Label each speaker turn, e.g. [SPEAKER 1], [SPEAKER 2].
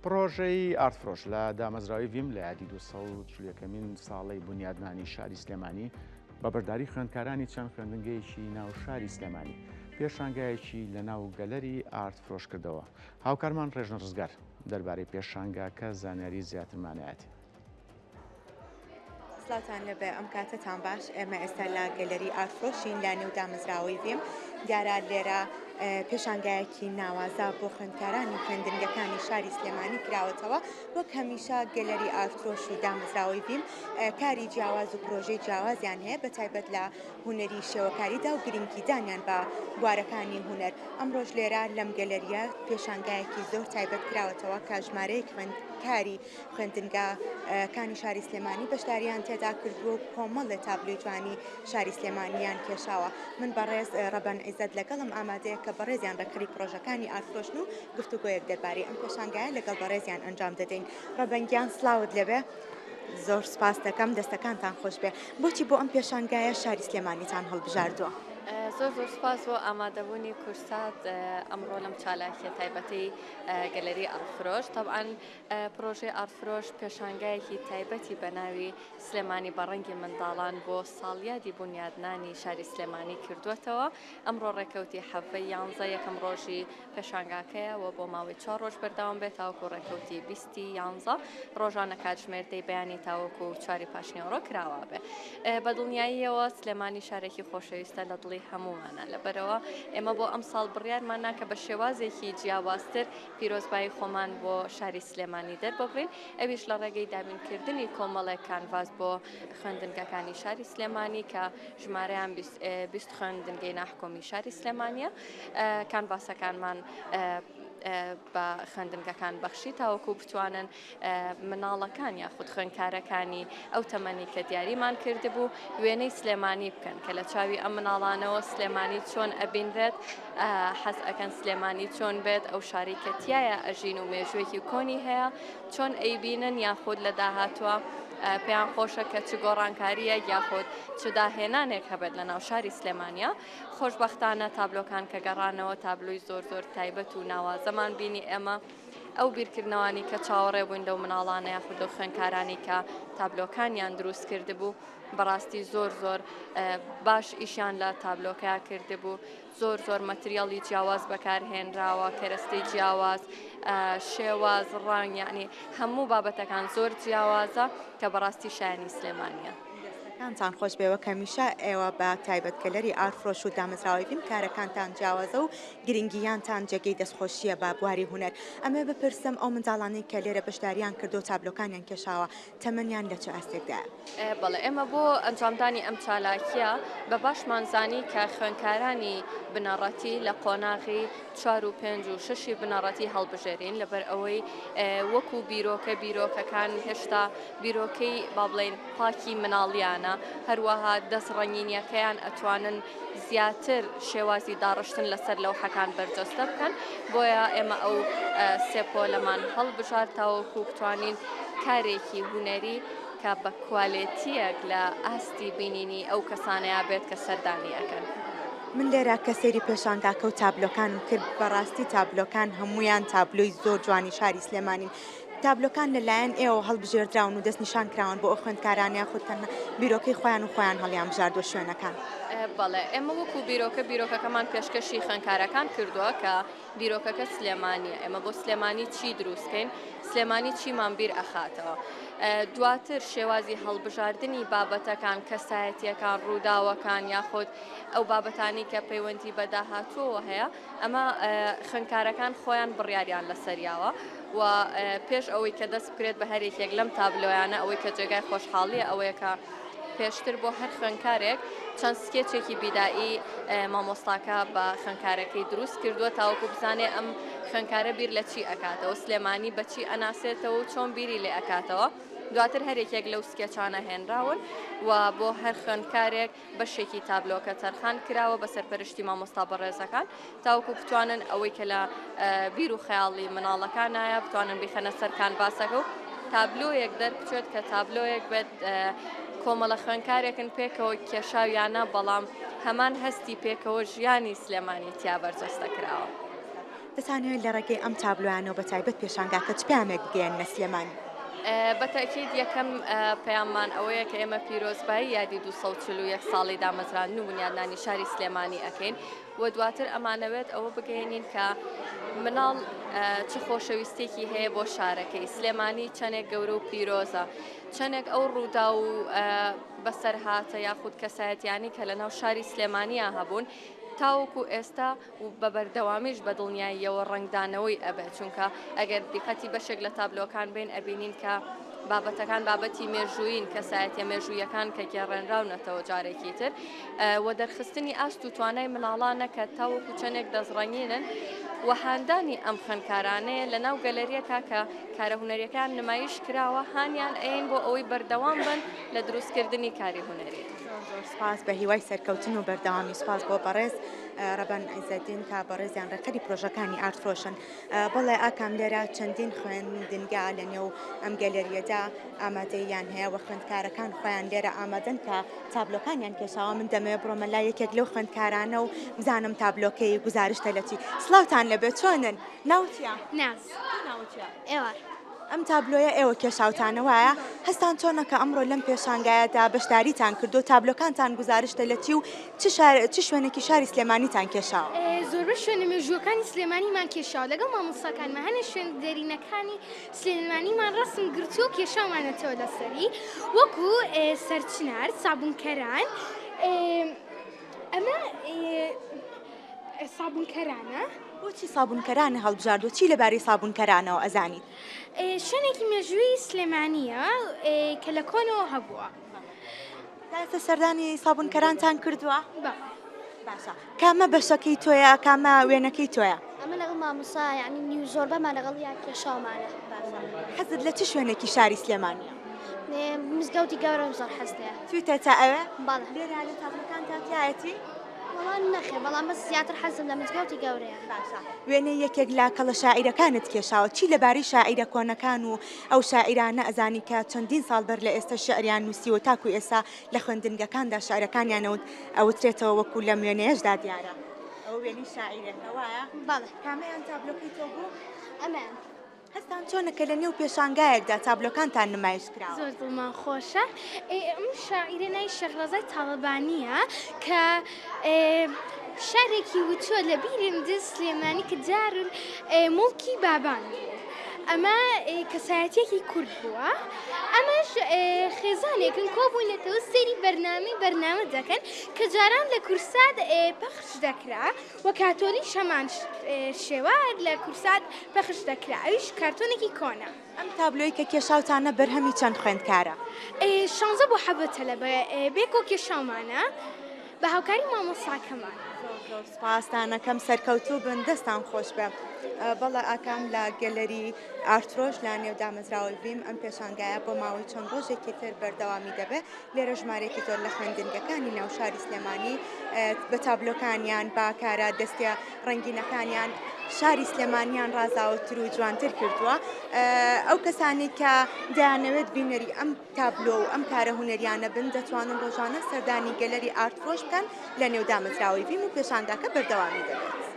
[SPEAKER 1] پڕۆژەی ئارتفرۆش لە دامەزراوەی ڤیم لە یادی 241ەمین ساڵەی بونیادنانی شاری سلێمانی بە بەشداری خوێندکارانی چەند خوێندنگەیەکی ناو شاری سلێمانی پێشانگایەکی لە ناو گەلەری ئارت فرۆش کردەوە. هاوکارمان ڕێژنە ڕزگار دەربارەی پێشانگاکە زانیاری زیاترمانایەتی.
[SPEAKER 2] سڵاوتان لێبێ ئەم کاتەتان باش ئێمە ئێستا لە گەلەری ئارتفرۆشین لە نێو دامەزراوەی ڤیم دیارە لێرە پێشانگایەکی ناوازە بۆ خوێندکارانی خوێندنگەکانی شاری سلێمانی کراوەتەوە وەک هەمیشە گەلەری ئارتفرۆش و دامەزراوەی ڤیم کاری جیاواز و پرۆژەی جیاوازیان هەیە بە تایبەت لە هونەری شێوەکاریدا و گرنگیدانیان بە بوارەکانی هونەر ئەمڕۆژ لێرە لەم گەلەریە پێشانگایەکی زۆر تایبەت کراوەتەوە کە ژمارەیەک خوێندکاری خوێندنگا کانی شاری سلێمانی بەشداریان تێدا کردووە و کۆمەڵێ تابلۆی جوانی شاری سلێمانیان کێشاوە. من بەڕێز ڕەبەن عیزەت لەگەڵم ئامادەیە کە بەڕێزیان ڕێکخەری پڕۆژەکانی ئارتفرۆشن و گفتوگۆیەک دەربارەی ئەم پێشانگایە لەگەڵ بەڕێزیان ئەنجام دەدەین. ڕەبەن گیان سڵاوت لێبێ. زۆر سوپاس دەکەم دەستەکانتان خۆش بێ. بۆچی بۆ ئەم پێشانگایە شاری سلێمانیتان هەڵبژاردووە؟
[SPEAKER 3] زۆر زۆر سوپاس بۆ ئامادەبوونی کورسات ئەمڕۆ لەم چالاکیە تایبەتەی گەلەری ئارتفرۆش. تەبعەن پڕۆژەی ئارتفرۆش پێشانگایەکی تایبەتی بە ناوی سلێمانی بە ڕەنگی منداڵان بۆ ساڵیادی بونیادنانی شاری سلێمانی کردووەتەوە، ئەمڕۆ ڕێکەوتی حەڤەی یانزە یەکەم ڕۆژی پێشانگاکەیە و بۆ ماوەی چوار ڕۆژ بەردەوام بێت تاوەکو ڕێکەوتی بیستی یانزە ڕۆژانە کاتژمێر دەی بەیانی تاوەکو چواری پاشنیوەڕۆ کراوە بێ. بە دڵنیاییەوە سلێمانی شارێکی خۆشەویستە لە دڵی هەموومانە، لەبەرئەوە ئێمە بۆ ئەمساڵ بڕیارمان نا کە بە شێوازێکی جیاوازتر پیرۆزبایی خۆمان بۆ شاری سلێمانی دەرببڕین، ئەویش لە ڕێگەی دابینکردنی کۆمەڵێک کانڤاس بۆ خوێندنگەکانی شاری سلێمانی کە ژمارەیان 20 خوێندنگەی ناحکومی شاری سلێمانیە، کانڤاسەکانمان بە خوێندنگەکان بەخشی تاوەکو بتوانن مناڵەکان یاخود خوێندکارەکانی ئەو تەمەنی کە دیاریمان کردبوو وێنەی سلێمانی بکەن کە لە چاوی ئەم مناڵانەوە سلێمانی چۆن ئەبینرێت حەز ئەکەن سلێمانی چۆن بێت ئەو شاری کە تایە ئەژین و مێژوویەکی کۆنی هەیە چۆن ئەیبینن یاخود لە داهاتوە پێیان خۆشە کە چ گۆڕانکاریەک یاخود چ داهێنانێک هەبێت لە ناو شاری سلێمانیا خۆشبەختانە تابلۆکان کە گەڕانەوە تابلۆی زۆر زۆر تایبەت و ناوازەمان بینی ئێمە ئەو بیرکردنەوانی کە چاوەڕێ بووین لەو مناڵانە یاخود لەو خوێندکارانی کە تابلۆکانیان دروست کردبوو بەڕاستی زۆر زۆر باش ئیشیان لە تابلۆکە کردبوو زۆر زۆر مەتریاڵی جیاواز بەکارهێنراوە کەرەستەی جیاواز شێواز ڕەنگ یعنی هەموو بابەتەکان زۆر جیاوازە کە بەڕاستی شایانی سلێمانیە.
[SPEAKER 2] دەستەکانتان خۆش بێ وەک هەمیشە ئێوە بە تایبەت گەلەری ئارتفرۆش و دامەزراوەی ڤیم کارەکانتان جیاوازە و گرنگییانتان جێگەی دەستخۆشییە بە بواری هونەر. ئەمەوێ بپرسم ئەو منداڵانەی کە لێرە بەشدارییان کردووە و تابلۆکانیان کێشاوە تەمەنیان لە چ ئاستێکدایە؟
[SPEAKER 3] بەڵێ ئێمە بۆ ئەنجامدانی ئەم چالاکییە بە باشمان زانی کە خوێندکارانی بنەڕەتی لە قۆناغی چوار و پێنج و شەشی بنەڕەتی هەڵبژێرین لەبەر ئەوەی وەکو بیرۆکە بیرۆکەکان هێشتا بیرۆکەی با بڵێین پاکی مناڵیانە هەروەها دەست ڕەنگینیەکەیان ئەتوانن زیاتر شێوازی داڕشتن لەسەر لەوحەکان بەرجەستە بکەن بۆیە ئێمە ئەو سێ پۆلەمان هەڵبژارد تاوەکو بتوانین کارێکی هونەری کە بە کوالێتیەک لە ئاستی بینینی ئەو کەسانەیا بێت کە سەردانی ئەکەن.
[SPEAKER 2] من لێرە کە سەیری پێشانگاکە و تابلۆکانم کرد بەڕاستی تابلۆکان هەموویان تابلۆی زۆر جوانی شاری سلێمانین تابلۆکان لە لایەن ئێوە هەڵبژێردراون و دەستنیشان کراون بۆ ئەو خوێندکارانە یاخود تەنها بیرۆکەی خۆیان و خۆیان هەڵیانبژاردووە شوێنەکان؟
[SPEAKER 3] بەڵێ ئێمە وەکو بیرۆکە بیرۆکەکەمان پێشکەشی خوێندکارەکان کردووە کە بیرۆکەکە سلێمانیە ئێمە بۆ سلێمانی چی دروستکەین سلێمانی چیمان بیر ئەخاتەوە دواتر شێوازی هەڵبژاردنی بابەتەکان کەسایەتیەکان ڕووداوەکان یاخود ئەو بابەتانی کە پەیوەندی بە داهاتووەوە هەیە ئەمە خوێندکارەکان خۆیان بڕیاریان لەسەریاوە و پێش ئەوەی کە دەست بکرێت بە هەر یەکێک لەم تابلۆیانە ئەوەی کە جێگای خۆشحاڵیە ئەوەیە کە پێشتر بۆ هەر خوێندکارێک چەند سکێچێکی بیدایی مامۆستاکە بە خوێندکارەکەی دروست کردووە تاوەکو بزانێ ئەم خوێندکارە بیر لە چی ئەکاتەوە سلێمانی بە چی ئەناسێتەوە و چۆن بیری لێ ئەکاتەوە دواتر هەر یەکێک لەو سکێچانە هێنراون و بۆ هەر خوێندکارێک بەشێکی تابلۆکە تەرخان کراوە بە سەرپەرشتی مامۆستا بەڕێزەکان تاوەکو بتوانن ئەوەی کە لە بیر و خەیاڵی مناڵەکانایە بتوانن بیخەنە سەر کانڤاسەکە و تابلۆیەک دەربچێت کە تابلۆیەک بێت کۆمەڵە خوێنکارێکن پێکەوە کێشاویانە بەڵام هەمان هەستی پێکەوە ژیانی سلێمانی تیا بەرجەستە کراوە.
[SPEAKER 2] دەتانەوێت لە ڕێگەی ئەم تابلۆیانەوە بە تایبەت پێشانگاکە چ پەیامێک بگەیەننە سلێمانی؟
[SPEAKER 3] بە تەئکید یەکەم پەیاممان ئەوەیە کە ئێمە پیرۆزبایی یادی 241 ساڵی دامەزراندن و بنیادنانی شاری سلێمانی ئەکەین و دواتر ئەمانەوێت ئەوە بگەیەنین کە مناڵ چ خۆشەویستێکی هەیە بۆ شارەکەی سلێمانی چەندێک گەورە و پیرۆزە چەندێک ئەو ڕوودا و بەسەرهاتە یاخود کەسایەتیانی کە لەناو شاری سلێمانیا هەبوون تاوەکو ئێستا و بە بەردەوامیش بە دڵنیاییەوە ڕەنگدانەوەی ئەبێت، چونکە ئەگەر دیقەتی بەشێک لە تابلۆکان بین ئەبینین کە بابەتەکان بابەتی مێژوویین، کەسایەتیە مێژوویەکان کە گێڕێنراونەتەوە جارێکی تر و دەرخستنی ئاست و توانای مناڵانە کە تاوەکو چەندێک دەستڕەنگینن و هاندانی ئەم خوێندکارانەیە لە ناو گەلەریەکە کە کارە هونەریەکان نمایش کراوە هانیان ئەین بۆ ئەوەی بەردەوام بن لە دروستکردنی کاری هونەری.
[SPEAKER 2] زۆر زۆر سپاس بە هیوای سەرکەوتن و بەردەوامی سپاس بۆ بەڕێز ڕەبەن عیزەدین کە بەڕێزیان ڕێکخەری پرۆژەکانی ئارت فرۆشن. بەڵێ ئاکام لێرە چەندین خوێندنگا لە نێو ئەم گەلەریەدا ئامادەییان هەیە و خوێندکارەکان خۆیان لێرە ئامادەن کە تابلۆکانیان کێشاوە من دەمەوێت بڕۆمە لای یەکێک لەو خوێندکارانە و بزانم تابلۆکەی گوزارشتە لە چی. سڵاوتان لێبێت چۆنن؟ ناوت چییە؟
[SPEAKER 4] ناز.
[SPEAKER 2] تۆ ناوت چییە؟
[SPEAKER 4] ئێوار.
[SPEAKER 2] ئەم تابلۆیە ئێوە کێشاوتانە وایە؟ هەستان چۆنە کە ئەمڕۆ لەم پێشانگایەدا بەشداریتان کردو تابلۆکانتان گوزارشتە لە چی و چ شار چ شوێنێکی شاری سلێمانیتان کێشاوە؟
[SPEAKER 4] زۆربەی شوێنە مێژووەکانی سلێمانیمان کێشاوە لەگەڵ مامۆستاکانمان هەنێ شوێن دێرینەکانی سلێمانیمان ڕەسم گرتووە و کێشاومانەتەوە لەسەری وەکو سەرچنار، سابونکەران، ئەمە سابونکەرانە.
[SPEAKER 2] بۆچی سابونکەرانە هەڵبژاردووە؟ چی لەبارەی سابونکەرانەوە ئەزانیت؟
[SPEAKER 4] شوێنێکی مێژوویی سلێمانییە کە لە کۆنەوە هەبووە.
[SPEAKER 2] تا ئێستا سەردانی سابونکەرانتان کردووە؟
[SPEAKER 4] بەڵێ.
[SPEAKER 2] باشە کامە بەشەکەی تۆیە کامە وێنەکەی تۆیە؟
[SPEAKER 5] ئەمە لەگەڵ مامۆستا یانی نیو زۆربەمان لەگەڵ یا کێشاومانە.
[SPEAKER 2] باشە حەزت لە چ شوێنێکی شاری سلێمانییە؟
[SPEAKER 5] مزگەوتی گەورەم زۆر حەز لێیە.
[SPEAKER 2] چوویتە ئەوێ؟
[SPEAKER 5] بەڵێ.
[SPEAKER 2] لێرە لە تابلۆکانتا تیایەتی؟
[SPEAKER 5] وەڵا نەخێر بەڵام بەس زیاتر حەزم لە مزگەوتی گەورەیە.
[SPEAKER 2] باشە وێنەی یەکێک لە کەڵە شاعیرەکانت کێشاوە چی لەبارەی شاعیرە کۆنەکان و ئەو شاعیرانە ئەزانی کە چەندین ساڵ بەر لە ئێستا شیعریان نووسیوە تاکو ئێستا لە خوێندنگەکاندا شیعرەکانیان ئەوترێتەوە وەکو لەم وێنەیەشدا دیارە. ئەوە وێنەی شاعیرێکە وایە؟
[SPEAKER 5] بەڵێ.
[SPEAKER 2] کامەیان تابلۆکەی تۆ بوو؟
[SPEAKER 5] ئەمەیان.
[SPEAKER 2] هەستان چۆنە کە لە نێو پێشانگایەکدا تابلۆکانتان نمایش کراوە؟
[SPEAKER 4] زۆر دڵمان خۆشە. ئەم شاعیرە ناوی شێخ ڕەزای تاڵەبانییە کە شعرێکی وتووە لە بیرم دێ سلێمانی کە دارول موڵکی بابان بوو. ئەمە کەسایەتیەکی کورد بووە. ئەمەش خێزانێکن کۆبوونەتەوە سەیری بەرنامەی بەرنامە دەکەن کە جاران لە کورسات پەخش دەکرا. و کاتۆلیش هەمان شێوە لە کورسات پەخش دەکرا ئەویش کارتۆنێکی کۆنە.
[SPEAKER 2] ئەم تابلۆی کە کێشاوتانە بەرهەمی چەند خوێندکارە؟
[SPEAKER 4] شانزە بۆ حەڤە تەلەبە بێکۆ کێشاومانە بە هاوکاری مامۆستاکەمان.
[SPEAKER 2] زۆر زۆر سوپاستان ئەکەم سەرکەوتوو بن دەستان خۆش بێ. بەڵێ ئاکام لە گەلەری ئارترۆش لە نێو دامەزراوەی ڤیم ئەم پێشانگایە بۆ ماوەی چەند ڕۆژێکی تر بەردەوامی دەبێت. لێرە ژمارەیەکی زۆر لە خوێندنگەکانی ناو شاری سلێمانی بە تابلۆکانیان بە کارە دەستیە ڕەنگینەکانیان شاری سلێمانیان ڕازاوەتر و جوانتر کردووە. ئەو کەسانی کە دەیانەوێت بینەری ئەم تابلۆ و ئەم کارە هونەریانە بن دەتوانن ڕۆژانە سەردانی گەلەری ئارتفرۆش بکەن لە نێو دامەزراوەی ڤیم و پێشانگاکە بەردەوامی دەبێت.